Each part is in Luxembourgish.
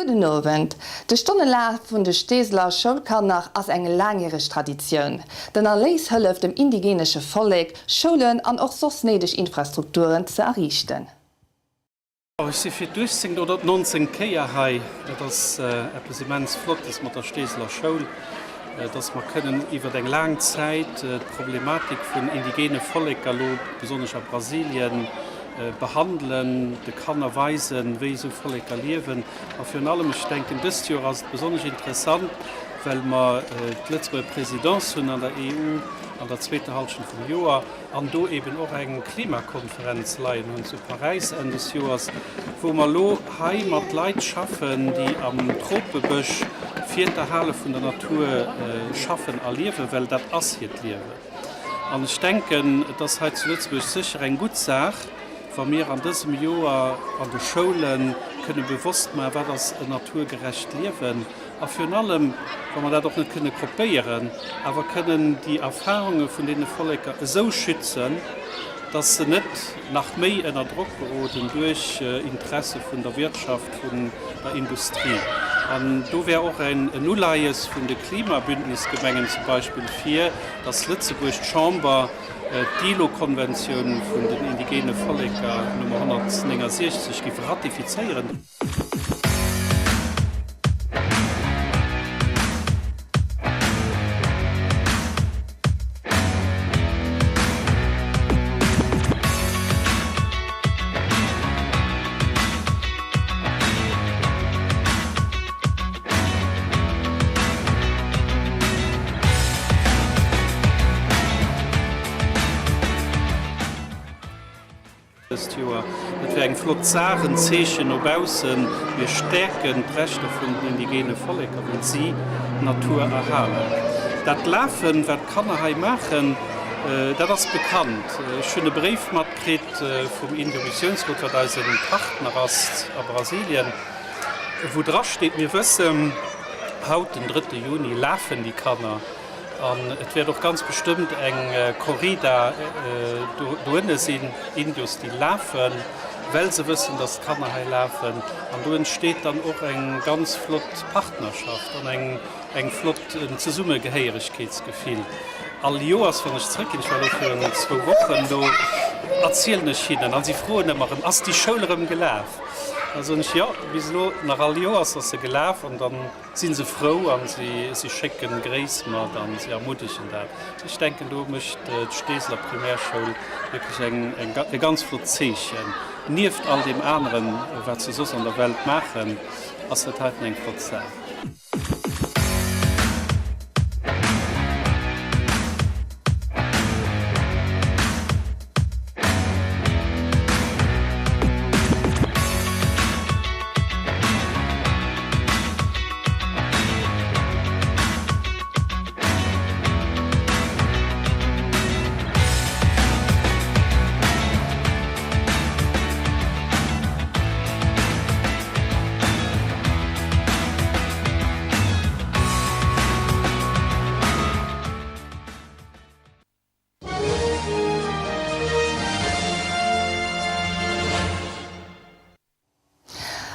Gudden Owend. De Stonnelaf vun de Steeseler Schoulkanner ass eng laangjäreg Traditioun. Den Erléis hëlleft dem indigenesche Vollek, Schoulen an och soss néideg Infrastrukturen ze erriichten. Ech si fir d'uechtzéngt oder d'nonzéngt Kéier hei. Dat ass eppes immens Flottes mat der Steeseler Schoul, dass mer kënnen iwwer eng laang Zäit d'Problematik vun indigene Volleker, elo besonnesch a Brasilien, behandelen, de Kanner weisen, wéi esou Volleker liewen. A virun allem, ech denken, dëst Joer ass et besonnesch interessant, well mer d'Lëtzebuerger Présidence hunn an der EU an der zweeter Hallschent vum Joer, an do eben och eng Klimakonferenz leien hunn zu Paräis Enn des Joers, wou mer elo hei mat Leit schaffen, déi am Tropebësch fir d'Erhale vun der Natur schaffen a liewen, well dat ass hiert Liewen. An ech denken, et ass hei zu Lëtzebuerg sécher eng gutt Saach, wa mir an dësem Joer an de Schoule kënne bewosst maachen, wat ass en naturgerecht Liewen, A virun allem, wa mer dat och net kënne kopéieren, awer kënnen déi Erfahrunge vun deene Volleker esou schützen, dass se net nach méi ënner Drock geroden duerch Interesse vun der Wirtschaft, vun der Industrie. An do wär och en Uleies vun de Klimabündnisgemengen zum Beispill, fir dass Lëtzebuerg, d'Chamber, d'ILO-Konventioun vun den indigene Volleker Nummer 169 géif ratifizéieren. Dëst Joer. Et wär eng flott Saach, en Zeechen no baussen, mir stäerken d'Rechter vun den indigene Volleker, well si d'Natur erhalen. Dat Lafen, wat d'Kanner hei maachen, dat ass bekannt. Ech hunn e Bréif matkritt vum Indio-Missiounsrot, wat eise Partner ass a Brasilien, wou drasteet, Mir wëssen, haut, den drëtte Juni, lafen déi Kanner. An et wäert och ganz bestëmmt eng Corrida doënne sinn, Indios déi lafen, well se wëssen, dass d'Kanner hei lafen. An do entsteet dann och eng ganz flott Partnerschaft an eng eng flott en Zesummegehéieregkeetsgefill. All Joers wann ech zrëckginn, ech war elo virun zwou Wochen do, erzielen ech hinnen an si froen ëmmer erëm, Ass déi Schoul erëm gelaf? Da soen ech, Jo, bis elo nach all Joers ass se gelaf. An dann Sinn se frou an si schécken Gréiss mat an si ermuddegen dat. Ech denken do mécht d'Steeseler Primärschoul wierklech e ganz flott Zeechen. Nieft all deem aneren wat se soss an der Welt maachen, ass dat heiten eng flott Saach.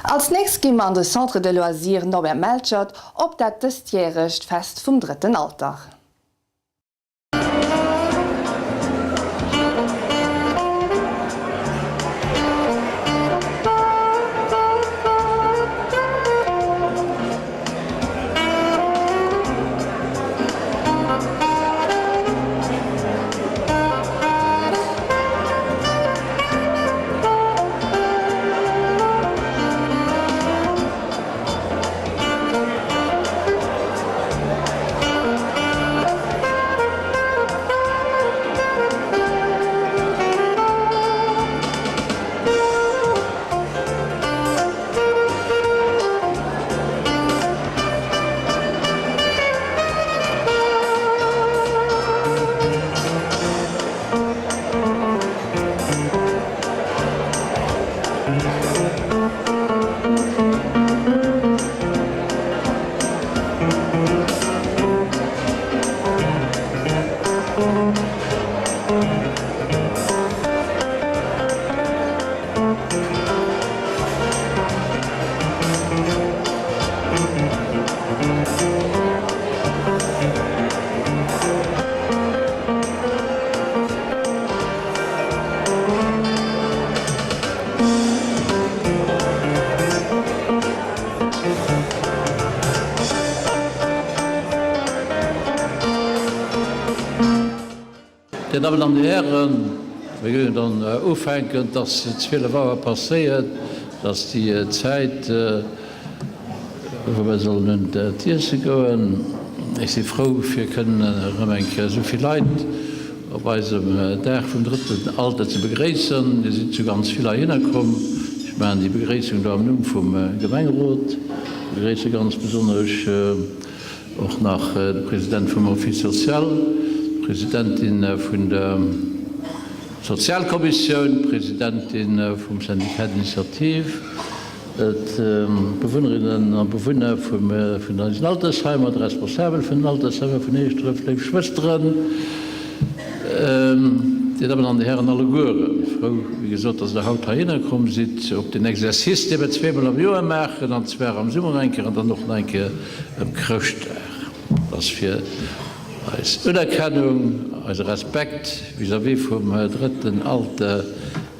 Als nächst gi mer an de Centre de Loisirs Norbert Melchert op dat dëstjäregt Fest vum Drëtten Alter. Dir Dammen an Dir Hären, mir géingen dann ufänken. Et ass 12 Auer passéiert. Et ass déi Zäit, wou mer sollen un d'Iesse goen. Ech si frou, fir kënnen erëm eng Kéier esou vill Leit op eisem Dag vum drëtten Alter ze begréissen. Dir sidd zu ganz vill heihinner komm. Ech maachen déi Begréissung do am Numm vum Gemengerot. Ech begréisse ganz besonnesch Och nach de President vum Office social, d'Presidentin vun der Sozialkommissioun, d'Presidentin vum Syndicat d'initiative, d'Bewunnerinnen a Bewunner vun eisen Altersheimer, de Responsabel vun den Altersheimer vun Eeschdref, léif Schwësteren, Dir Dammen an Dir Hären allegueren. Frou, wéi gesot, dass Der haut heihinner komm sidd op deen Exercice, dee mer zweemol am Joer maachen, an zwar am Summer eng Kéier an dann och nach eng Kéier Ëm Chrëschtdag ass fir eis Unerkennung, eise Respekt vis-à-vis vum drëtten Alter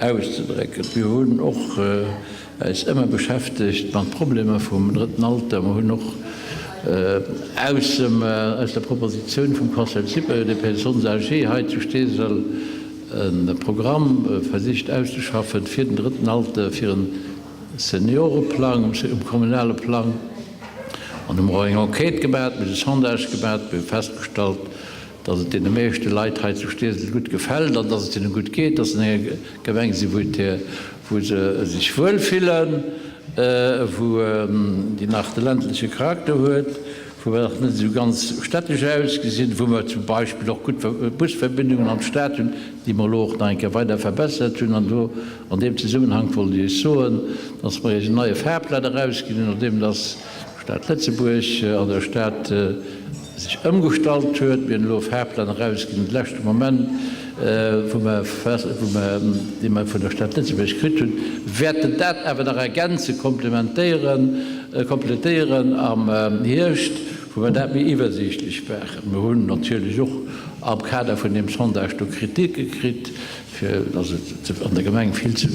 auszedrécken. Mir hunn och äis ëmmer beschäftegt mat Problemer vum drëtten Alter. Mer hunn och aus dem, aus der Propositioun vum Conseil supérieur des personnes âgées hei zu Steesel e Programm versicht auszeschaffen fir den drëtten Alter, fir en Senioreplang um kommunale Plang. An hu mer och eng Enquête gemat, mir hunn e Sondage gemat, mir hu festgestallt, datt et deene meeschte Leit hei zu Steesel gutt gefält an datt et hinne gutt geet, datt se an enger Gemeng sinn, wou et hir, wou se sech wuel fillen, wou déi nach de ländleche Charakter huet, wou mer nach net esou ganz städtesch ausgesinn, wou mer zum Beispill och gutt Busverbindungen an d'Stad hunn, déi mer elo och nach eng Kéier weider verbessert hunn. An do An deem Zesummenhank wollt ech Iech soen, dass mer Iech en neie Fahrplan erausginn hunn, nodeem dass d'Stad Lëtzebuerg an der Stad sech ëmgestallt huet. Mir hunn elo e Fahrplan erausginn, de leschte Moment, wou mer, wou mer, dee mer vun der Stad Lëtzebuerg kritt hunn, wäerten dat awer nach ergänzen, komplementéieren, kompletéieren am Hierscht, wou mer dat méi iwwersiichtlech maachen. Mir hunn natierlech och am Kader vun deem Sondage do Kriticke kritt, fir dass et an der Gemeng vill ze,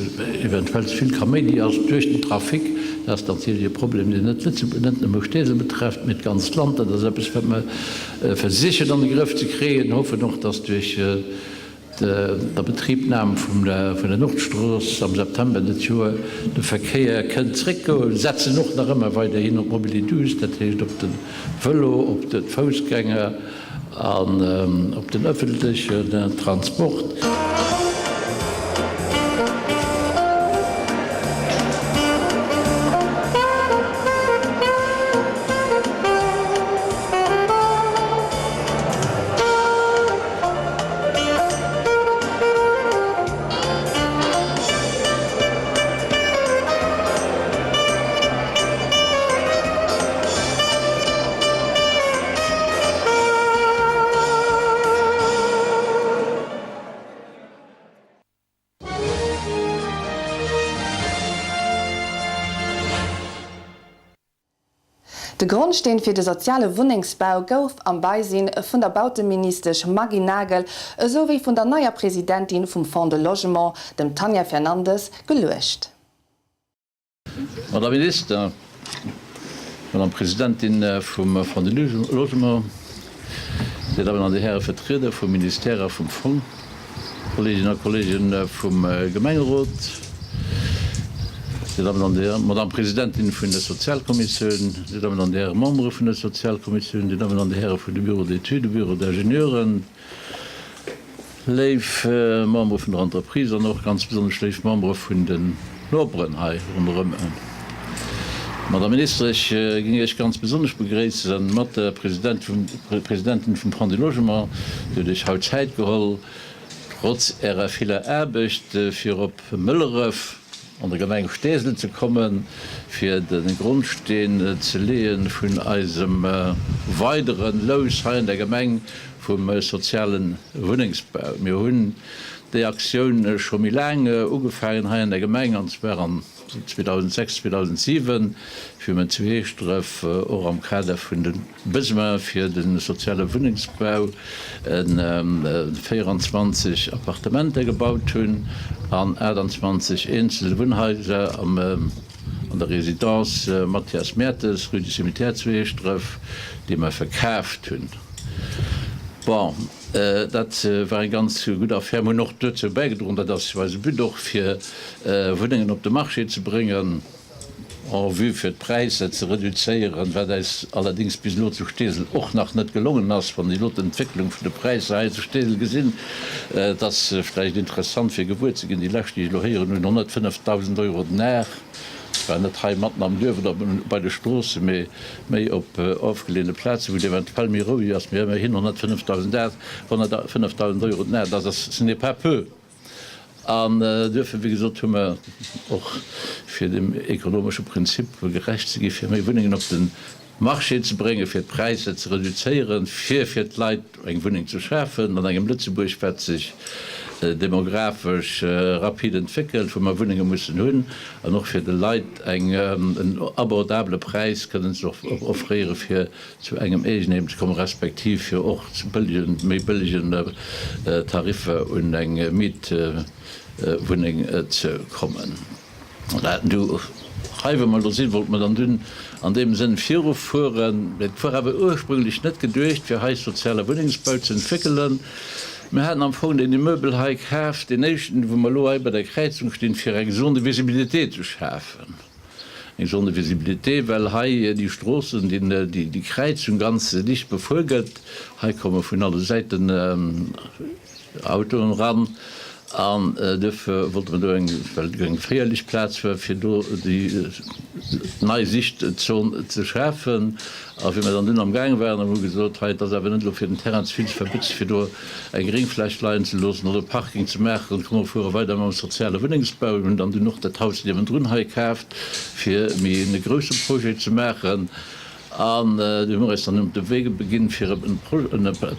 eventuell ze vill Kaméidi ass duerch den Trafic. Dat ass natierlech e Problem, deen net Lëtzebuerg, net nëmme Steesel betrefft, mee d'ganzt Land. Dat ass eppes, wat mer versichen an de Grëff ze kréien, hoffen och, dass duerch d'Abetribnam vun der Nordstrooss am September dëst Joer de Verkéier kënnt zréckgoen. Setzen och nach ëmmer weiderhin op Mobili douce, dat heescht op de Vëlo, op d'Foussgänger. An op den ëffentlechen Transport. De Grondsteen fir de soziale Wunnengsbau gouf am Beisinn vun der Bauteministesch Maggy Nagel esou wéi vun der neier Presidentin vum Fonds de Logement, dem Tanja Fernandes, geluecht. Madame Minister, Madame Presidentin vum Fonds du Logement, Dir Dammen an Dir Häre Vertrieder vum Ministère a vum Fong, Kolleeginnen a Kolleegen vum Gemengerot, Dir Dammen an Dir Hären, Madame Presidentin vun der Sozialkommissioun, Dir Dammen an Dir Häre Membere vun der Sozialkommissioun, Dir Dammen an Dir Häre vun de Bureaux d'études, Bureaux d'ingénieuren, Léif Membere vun der Entreprise an och ganz besonnesch léif Membere vun den Noperen hei ronderëm. Madame Minister, ech géing Iech ganz besonnesch begréissen mat der Presidentin vum Fonds du Logement. Dir hutt Iech haut Zäit geholl, trotz Ärer viller Aarbecht, fir op Mëlleref an der Gemeng Steesel ze kommen, fir de Grondsteen ze leeë vun eisem weidere Lous hei an der Gemeng vum soziale Wunnengsbau. Mir hunn déi Aktioun scho méi laang ugefaangen hei an der Gemeng, an zwar an 2006, 2007, wéi mer zu Heeschdref och am Kader vun de Besoine fir de soziale Wunnengsbau 24 Appartementer gebaut hunn an 28 eenzel Wunnhaiser am an der Résidence Mathias Mertes, rue du Cimetière zu Heeschdref, déi mer verkaaft hunn. Bon. Dat war eng ganz gutt Affär. Mir hunn och dozou bäigedroen, dat ass jo eise But och, fir Wunnengen op de Marché ze bréngen, en vue fir d'Präisser ze reduzéieren, wat eis allerdéngs bis elo zu Steesel och nach net gelongen ass. Wann ech elo d'Entwécklung vun de Präisser hei zu Steesel gesinn, et ass vläicht interessant fir gewuer ze ginn, déi lescht déi ech elo héieren hunn, 105.000 Euro den Ar, zwar net hei matten am Duerf oder bei de Stroossen, mee méi op ofgeleeëne Plazen, wou et eventuell méi roueg ass, mee ëmmerhin 105.000 Ar, 105.000 Euro den Ar, dat ass, ce n'est pas peu. An duerfir, wéi gesot, hu mer och, fir dem ekonomesche Prinzip gerecht ze ginn, fir méi Wunnengen op de Marché ze bréngen, fir d'Präisser ze reduzéieren, fir fir d'Leit eng Wunneng ze schafen an engem Lëtzebuerg, wat sech demografesch rapid entwéckelt, wou mer Wunnenge mussen hunn, an och fir de Leit eng en abordabele Präis kënnen ze offréieren, fir zu engem Eegenheem ze kommen, respektiv fir och zu bëllegen, méi bëllegen Tariffer un eng Mietwunneng ze kommen. Du, hei wou mer elo sinn, wollte mer dann dunn an deem Sënn virufueren. Et war awer ursprünglech net geduecht, fir hei soziale Wunnengsbau ze entwéckelen. Mir haten am Fong deen Immeubel hei kaaft, deen éischten, wou mer elo hei bei der Kräizung stinn, fir eng Zone de visibilité ze schafen. Eng Zone de visibilité, well hei déi Stroossen, déi Kräizung ganz dicht befuer gëtt. Hei komme vun alle Säiten Autoen eran an duerfir wollte mer do eng, well et eng geféierlech Plaz war, fir do déi nei Sichtzon ze schafen. A wéi mer dann dunn am gaange waren, hu mer gesot, hei, et ass awer net elo fir den Terrain ze vill ze verbitzen, fir do eng Gréngfläch leien ze loossen oder e Parking ze maachen. Komm mer fuere weider mam soziale Wunnengsbau. Mir hunn dann dunn och dat Haus niewendrun hei kaaft, fir méi e grousse Projet ze maachen. An du hu mer eis dann op de Wee beginn, fir e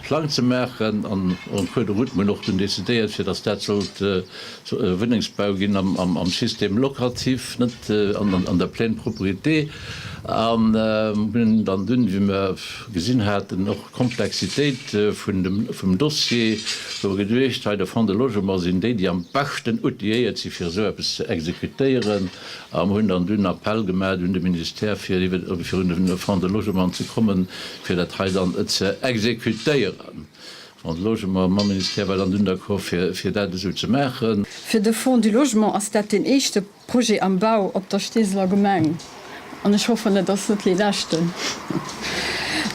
Plang ze maachen. An en cours de route, mir hunn och dunn decidéiert, fir datt dat sollt Wunnengsbau ginn am Système locatif, net an der pleine propriété. An hunn dann dunn, wéi mer gesinn haten, och d'Komplexitéit vum Dossier, hu mer geduecht, hei de Fonds de Logement sinn déi, déi am beschten outilléiert si fir esou eppes ze exekutéieren. A mer hunn dann dunn Appell gemaach un de Ministère, fir un de Fonds de Logement ze kommen, fir dat hei dann ze exekutéieren. Fonds de Logement mam Ministère war dann dunn d'accord, fir dat esou ze maachen. Fir de Fonds du Logement ass dat deen éischte Projet am Bau op der Steeseler Gemeng, an ech hoffen et ass net dee leschten.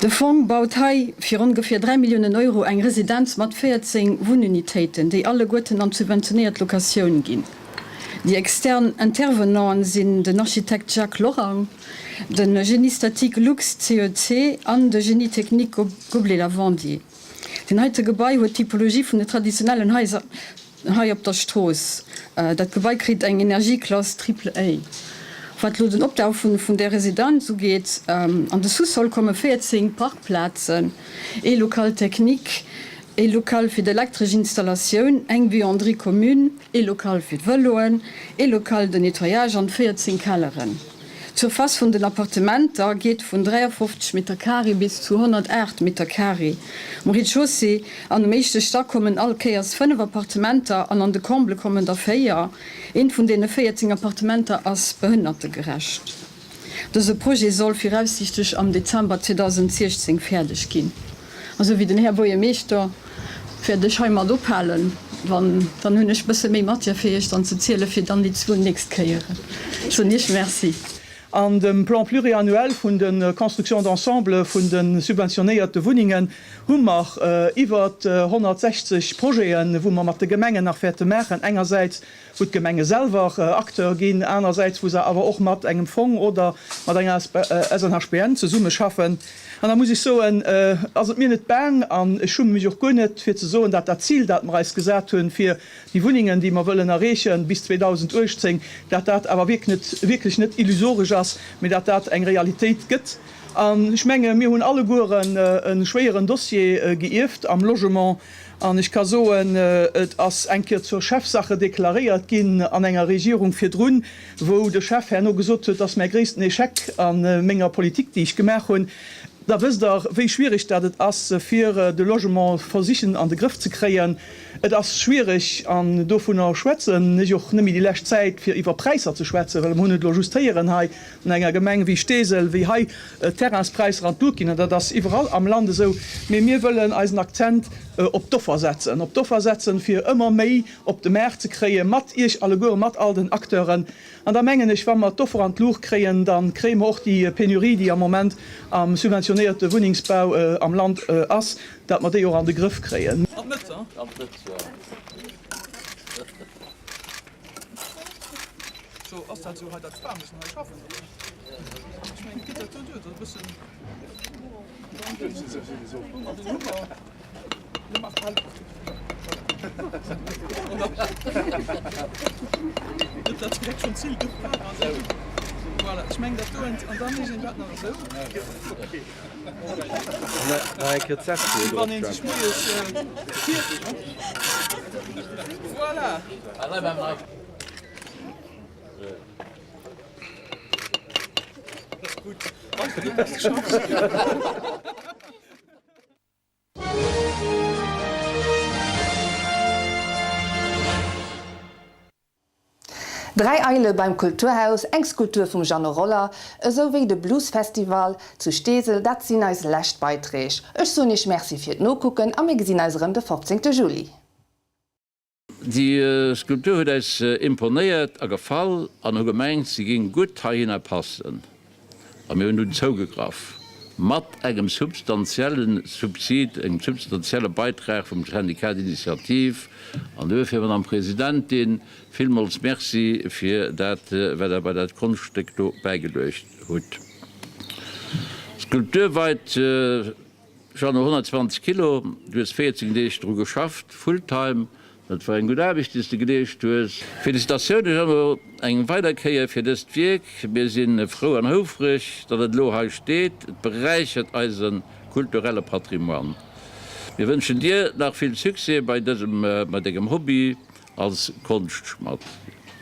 De Fong baut hei fir ongeféier 3 Milliounen Euro eng Residenz mat 14 Wunnunitéiten, déi alleguerten an d'subventionéiert Locatioun ginn. Déi extern Intervenanten sinn den Architekt Jacques Lorang, de Génie statique Lux CEC an de Génie technique Goblet-Lavandier. Den heite Gebai huet d'Typologie vun de traditionellen Haiser hei op der Strooss. Dat Gebai kritt eng Energieklass Triple A. Wat elo den Opbau vun där Residenz ugeet, an de Sous-sol komme 14 Parkplazen, ee Local technique, ee Local fir d'elektresch Installatioun, eng Buanderie commune, ee Local fir d'Vëloen, ee Local de nettoyage an 14 Kelleren. D'Surface vun den Appartementer geet vun 53 Meter carré bis zu 108 Meter carré. Um Rez-de-chaussée an um éischte Stack kommen all Kéiers 5 Appartementer an an de Comble kommen der 4. Eent vun deene 14 Appartementer ass behënnertegerecht. Dëse Projet soll viraussiichtlech am Dezember 2016 fäerdeg ginn. A sou wéi den Här Buergermeeschter wäert ech heimat ophalen, wann, dann hunn ech e bësse méi Matière fir Iech dann ze zielen, fir dann déi zwou nächst Kéieren. Ech soen Iech Merci. An dem Plan pluriannuel vun de Constructions d'ensemble vun de subventionéierte Wunnengen hu mer iwwer 160 Projeten, wou mer mat de Gemengen nach wäerte maachen, engersäits wou d'Gemenge selwer Acteur ginn, anersäits wou se awer och mat engem Fong oder mat enger SNHBN zesummeschaffen. An da muss ech soen, ass et mir net baang an ech schumme mech och guer net, fir ze soen, dat dat Zil, dat mer eis gesat hunn, fir déi Wunnengen, déi mer wëllen erreechen bis 2018, dat dat awer wierklech net illusoresch ass, mee dat dat eng Realitéit gëtt. An ech menge mir hunn allegueren e schwéieren Dossier geierft am Logement. An ech ka soen, et ass eng Kéier zur Chefsache deklaréiert ginn an enger Regierung virdrun, wou de Chef herno gesot huet, dat ass mäi gréissten Échec a menger Politik, déi ech gemaach hunn. Da wësst Der, wéi schwierig dat et ass, fir de Logement versichen an de Grëff ze kréien. Et ass schwierig, an dovunner schwätzen ech och nëmme déi lescht Zäit, fir iwwer Präisser ze schwätzen, well mer hunn et elo just héieren hei an enger Gemeng wéi Steesel, wéi hei d'Terrainspräisser an d'Lut ginn. An dat ass iwwerall am Land esou. Mee mir wëllen eisen Akzent op d'Offer setzen, op d'Offer setzen, fir ëmmer méi op de Maart ze kréien, mat Iech allegueren, mat all den Acteuren. An da mengen ech, wa mer d'Offer an d'Luucht kréien, da kréie mer och déi Penurie, déi am Moment am subventionéierte Wunnengsbau am Land ass, dat mer déi och an de Grëff kréien. An d'Mëtt, hein? An d'Mëtt, jo. So, ass dat esou hei, dat d'Frae mussen hei schaffen, oder? Ech mengen, et geet dat do duer, dat e bëssen. Dräi Eile beim Kulturhaus, eng Skulptur vum Jeannot Roller, esou wéi de Bluesfestival zu Steesel, dat sinn eis lescht Beiträg. Ech soen iech Merci fir d'Nokucken a mir gesinn eis erëm de 15 Juli. Déi Skulptur huet äis imponéiert a gefall an hu gemengt, se ging gutt heihinner passen. A mir hunn dunn zougegraff, mat engem substantielle Subsid, engem substantielle Beitrag vum Syndicat d'initiative. An duerfir, Madame Presidentin, villmools Merci fir dat, wat Der bei dat Konschtstéck do bäigeluecht hutt. D'Skulptur weit. Jeannot, 120 Kilo, du hues 14 Deeg dru geschafft, fulltime, dat war eng gutt Aarbecht déi s de geleescht hues. Felicitatioune Jeannot, eng weider Kéier fir dëst Wierk, mir si frou an houfreg, datt et elo hei steet, et beräichert eise kulturelle Patrimoine. Mir wënschen dir nach vill Succès bei dësem, bei dengem Hobby. Als Konschtschmadd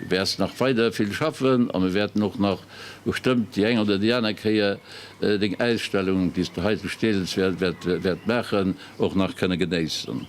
wäers nach weider vill schaffen a mir wäerten och nach bestëmmt déi eng oder déi aner Kéier deng Äisstellung, déi s de hei zu Steesel wäert maachen, och nach kënne genéissen.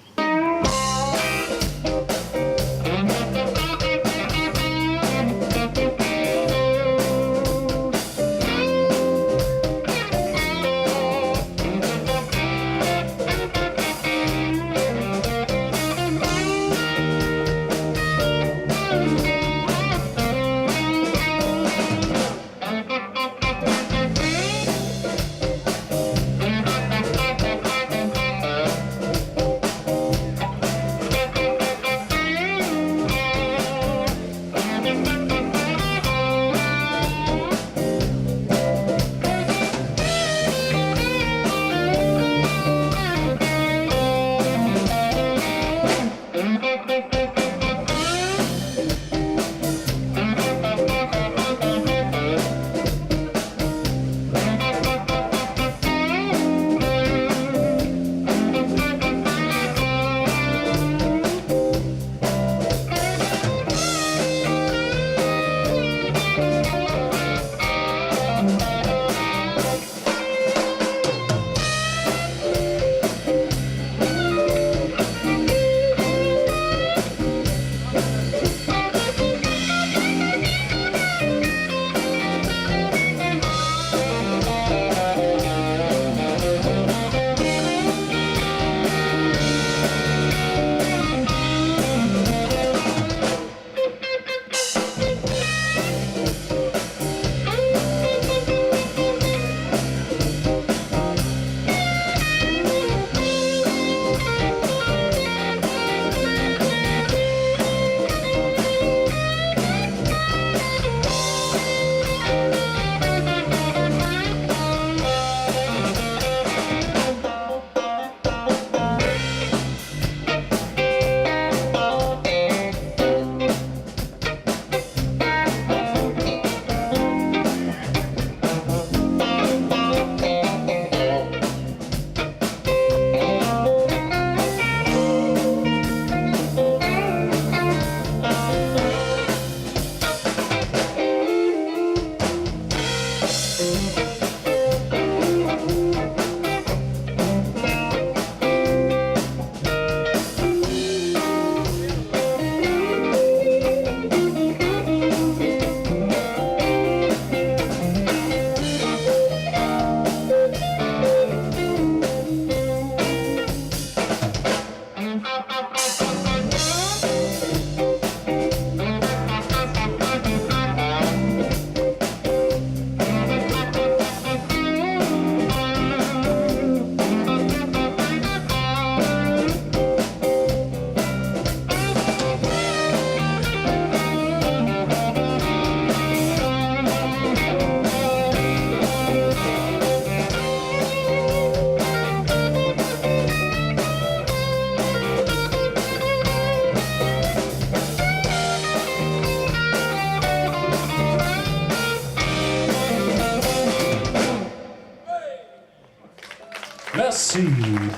Merci.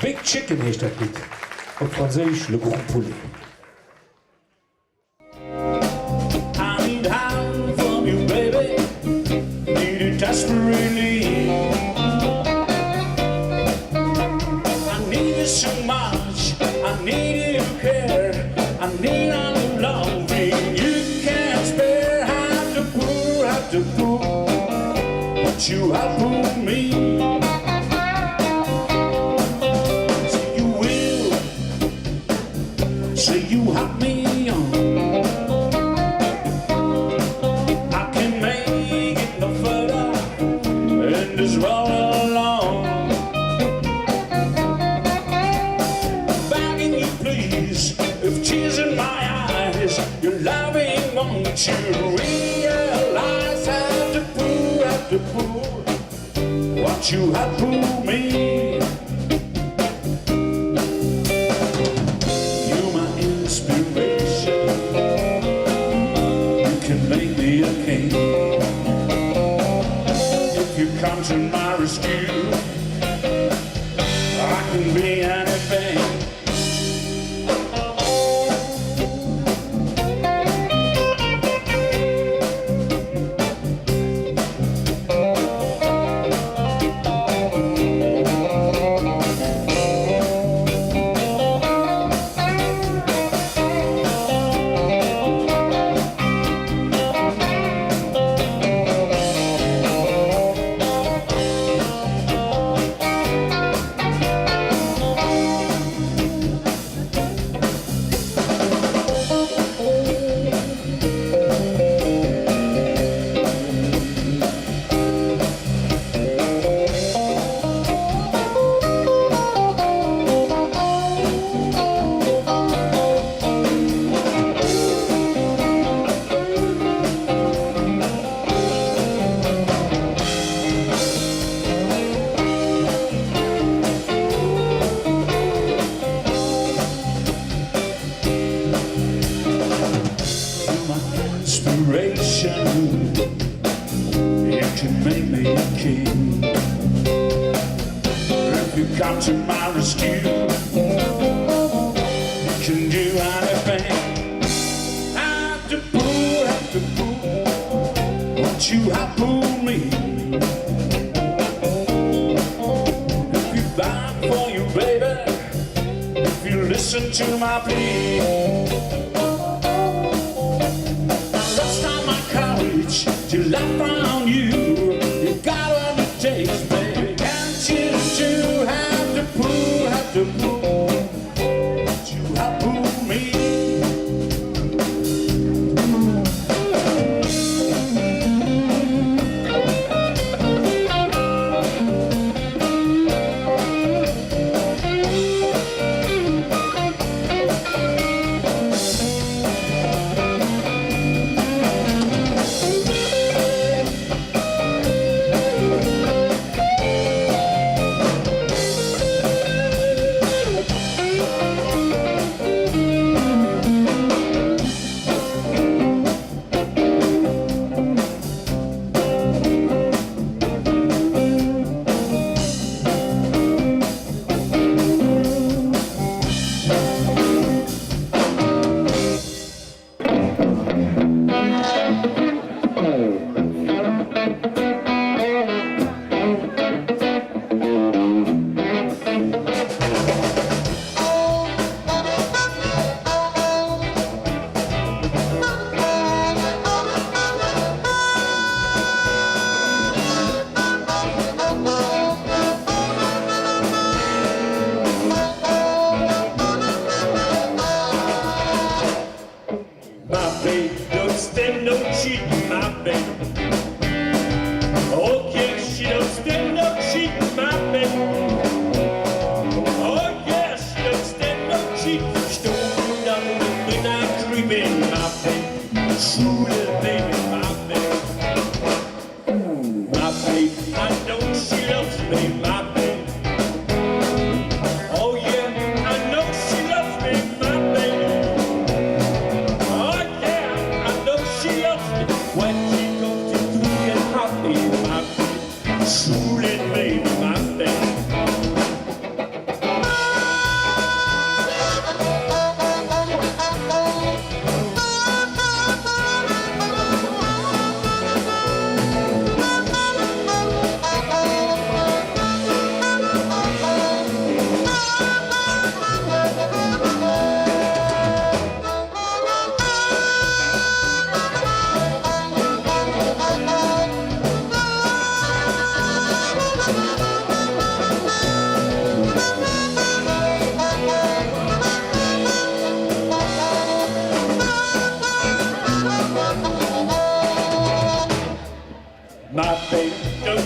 Big Chicken heescht dat Lidd, op Franséisch Le Gros Poulet.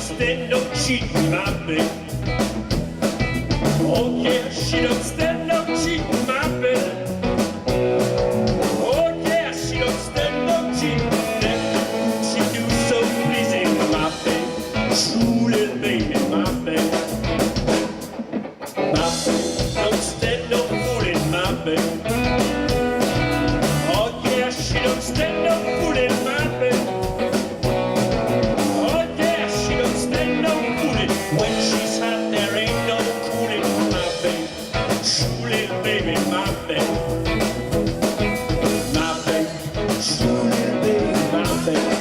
stand no cheating, my babe. Oh yeah, she don't stand no cheating, my babe. Oh yeah, she don't stand no cheating. That she do so pleasing, my babe. True little baby, my babe. My babe don't stand no fooling, my babe. Oh yeah, she don't stand no fooling, my babe. Oh yeah, she don't stand no fooling. When she's hot, there ain't no cooling, my babe. True little baby, my babe. My babe, true little baby, my babe.